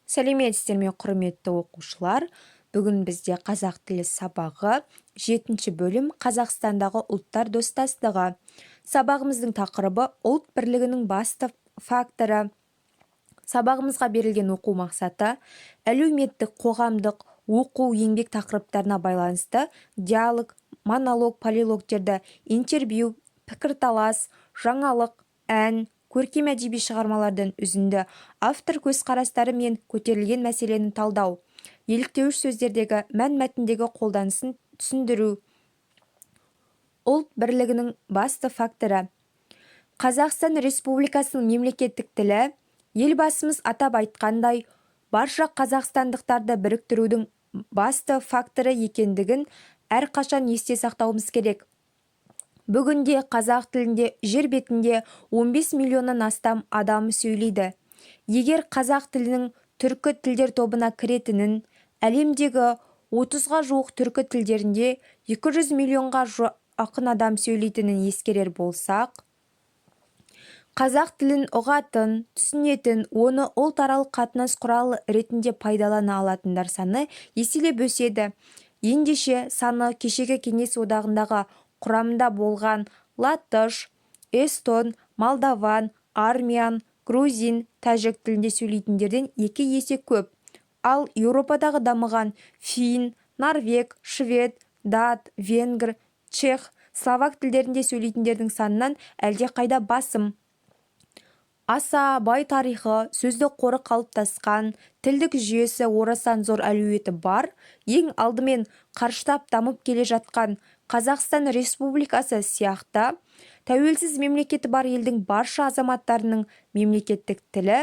Сәлеметсіздер ме, құрметті оқушылар! Бүгін бізде қазақ тілі сабағы, жетінші бөлім, «Қазақстандағы ұлттар достастығы». Сабағымыздың тақырыбы: «Ұлт бірлігінің басты факторы». Сабағымызға берілген оқу мақсаты: әлеуметтік, қоғамдық, оқу, еңбек тақырыптарына байланысты диалог, монолог, полилогтерді, интервью, пікірталас, жаңалық, ән, көркем әдеби шығармалардан үзінді, автор көзқарастары мен көтерілген мәселені талдау, еліктеуіш сөздердегі мәнмәтіндегі қолданысын түсіндіру. Ұлт бірлігінің басты факторы. Қазақстан Республикасының мемлекеттік тілі, Елбасымыз атап айтқандай, барша қазақстандықтарды біріктірудің басты факторы екендігін әрқашан есте сақтауымыз керек. Бүгінде қазақ тілінде жер бетінде 15 миллионнан астам адам сөйлейді. Егер қазақ тілінің түркі тілдер тобына кіретінін, әлемдегі 30-ға жуық түркі тілдерінде 200 миллионға жақын адам сөйлейтінін ескерер болсақ, қазақ тілін ұғатын, түсінетін, оны ұлтаралық қатынас құралы ретінде пайдалана алатындар саны еселеп өседі. Ендеше, саны кешегі Кеңес Одағындағы құрамында болған латыш, эстон, молдаван, армян, грузин, тәжік тілінде сөйлейтіндерден екі есе көп, ал Еуропадағы дамыған фин, норвег, швед, дат, венгр, чех, словак тілдерінде сөйлейтіндердің санынан әлдеқайда басым. Аса бай тарихы, сөздік қоры қалыптасқан, тілдік жүйесі орасан зор әлеуеті бар, ең алдымен қарыштап дамып келе жатқан Қазақстан Республикасы сияқты тәуелсіз мемлекеті бар елдің барша азаматтарының мемлекеттік тілі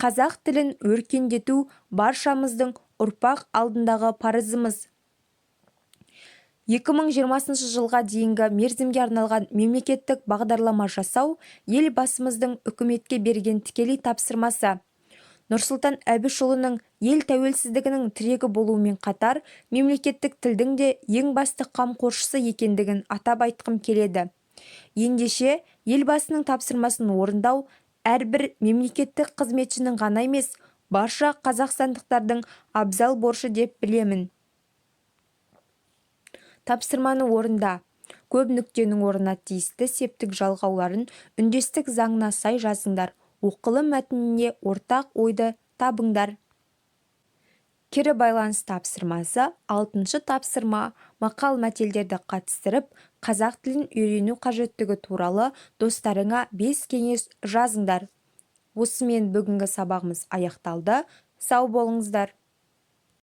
қазақ тілін өркендету баршамыздың ұрпақ алдындағы парызымыз. 2020 жылға дейінгі мерзімге арналған мемлекеттік бағдарлама жасау Елбасымыздың Үкіметке берген тікелей тапсырмасы. Нұрсұлтан Әбішұлының ел тәуелсіздігінің тірегі болуымен қатар мемлекеттік тілдің де ең басты қамқоршысы екендігін атап айтқым келеді. Ендеше, Елбасының тапсырмасын орындау әрбір мемлекеттік қызметшінің ғана емес, барша қазақстандықтардың абзал борышы деп білемін. Тапсырманы орында. Көп нүктенің орнына тиісті септік жалғауларын үндестік заңына сай жазыңдар. Оқылым мәтініне ортақ ойды табыңдар. Кері байланыс тапсырмасы. Алтыншы тапсырма: мақал-мәтелдерді қатыстырып, қазақ тілін үйрену қажеттігі туралы достарыңа бес кеңес жазыңдар. Осымен бүгінгі сабағымыз аяқталды. Сау болыңыздар.